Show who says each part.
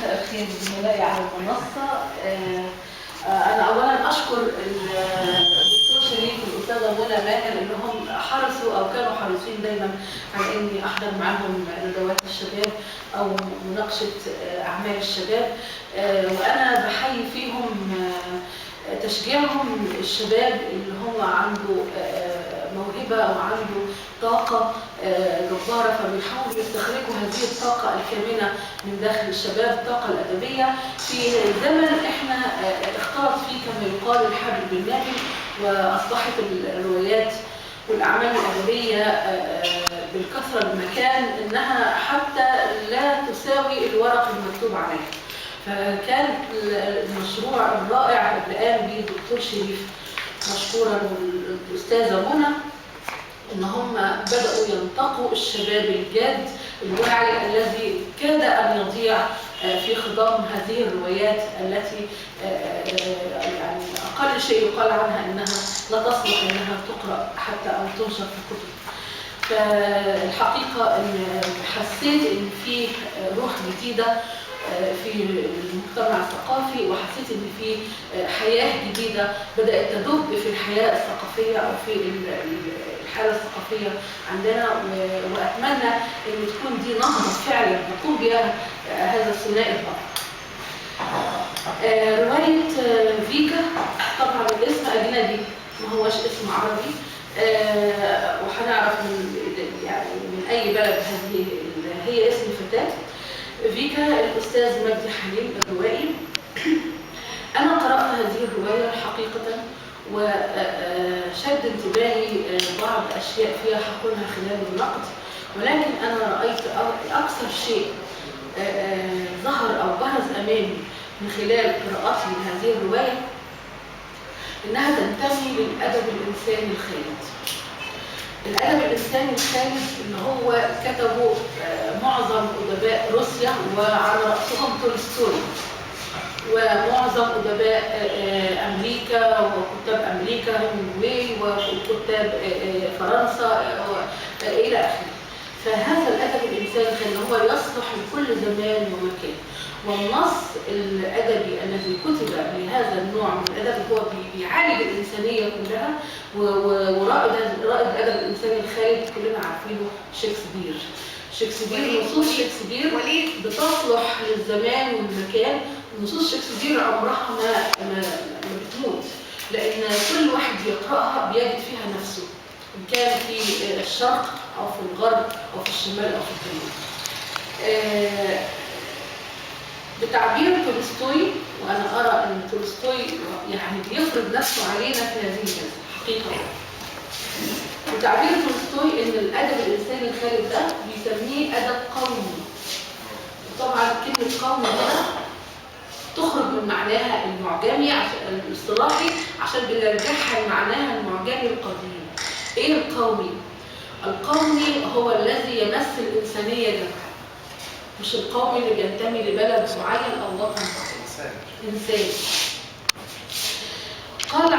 Speaker 1: مساء الخير زملائي على المنصة. أنا أولا أشكر الدكتور شريف والأستاذة منى ماهر إنهم حرصوا أو كانوا حريصين دايما على إني أحضر معاهم ندوات الشباب أو مناقشة أعمال الشباب، وأنا بحيي فيهم تشجيعهم الشباب اللي هو عنده موهبة أو عنده طاقة جبارة، فبيحاولوا يستخرجوا هذه الطاقة الكامنة من داخل الشباب، الطاقة الأدبية في زمن احنا اختلط فيه كما يقال الحبل بالنابل، وأصبحت الروايات والأعمال الأدبية بالكثرة المكان إنها حتى لا تساوي الورق المكتوب عليه. فكان المشروع الرائع اللي قام به الدكتور شريف مشكورا والأستاذة منى إن هم بدأوا ينتقوا الشباب الجاد الواعي الذي كاد أن يضيع في خضم هذه الروايات التي يعني أقل شيء يقال عنها إنها لا تصلح إنها تقرأ حتى أو تنشر في الكتب. فالحقيقة إن حسيت إن في روح جديدة في المجتمع الثقافي، وحسيت ان في حياة جديدة بدات تدب في الحياة الثقافية او في الحالة الثقافية عندنا، واتمنى ان تكون دي نهضة فعلا نقوم بها هذا الثنائي الرائع. رواية فيكا، طبعا الاسم اجنبي ما هوش اسم عربي، وهنعرف من يعني من اي بلد هذه هي اسم فتاة. فيكا الأستاذ مجدي حليم الروائي. أنا قرأت هذه الرواية حقيقة وشد انتباهي بعض أشياء فيها حقولها خلال النقد، ولكن أنا رأيت أكثر شيء ظهر أو برز أمامي من خلال قراءتي لهذه الرواية إنها تنتمي للأدب الإنساني الخالد. الأدب الإنساني الخالد اللي هو كتبه معظم أدباء روسيا وعلى رأسهم تولستوي، ومعظم أدباء أمريكا وكتاب أمريكا هيمنجواي وكتاب فرنسا إلى آخره. فهذا الأدب الإنساني الخالد هو يصلح لكل زمان ومكان، والنص الأدبي الذي كتب بهذا النوع من الأدب هو بيعالج الإنسانية كلها. ورائد الأدب الإنساني الخالد كلنا عارفينه شكسبير. شكسبير، نصوص شكسبير بتصلح للزمان والمكان. نصوص شكسبير عمرها ما بتموت، لأن كل واحد بيقرأها بيجد فيها نفسه، إن كان في الشرق أو في الغرب أو في الشمال أو في الجنوب. بتعبير تولستوي، وأنا أرى أن تولستوي يعني بيفرض نفسه علينا في هذه الجلسة حقيقة. بتعبير تولستوي أن الأدب الإنساني الخالد ده بيسميه أدب قومي. وطبعا كلمة قومي هنا تخرج من معناها المعجمي عشان الاصطلاحي، عشان بنرجعها لمعناها المعجمي القديم. إيه القومي؟ القومي هو الذي يمثل الإنسانية جمعاء، مش القومي اللي بينتمي لبلد معين أو وطن معين. إنسان. قال